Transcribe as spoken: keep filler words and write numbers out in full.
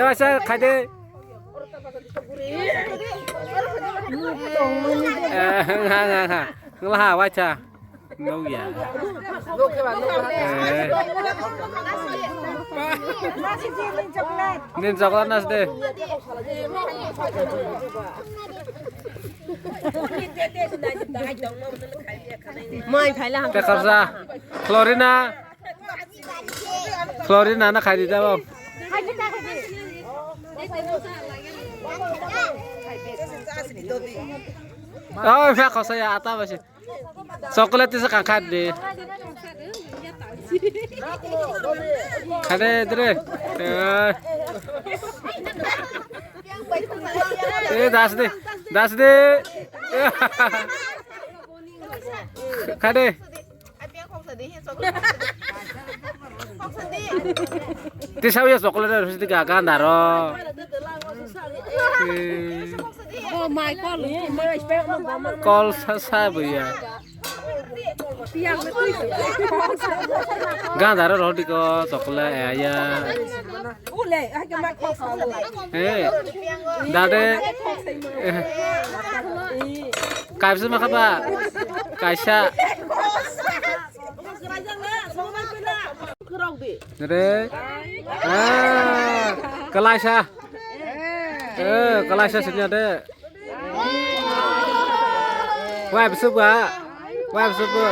Waisa khai de. Eh, nga, nga, nga. Ngla ha, waisa. Nukya. Eh. Nin chocolate nas de. Mai phaila ham. Te kharsa. Florina. Florina na khai di da bam. Oh, ya khosa ya ata basi. Chocolate tisa kha khat de. Khade dre. Eh. Eh, das de. Das de. Khade. Tisau ya chocolate harus tiga ganda ro. Eh. Oh my God. Kol sa sa buya. Ganda ro roti ko chocolate ya. Eh, dade. Kaisa ma khaba. Kaisa. Re. Ah, kalaisa. Eh, kalaisa sini ada. Wai, besuk ba. Wai, besuk ba.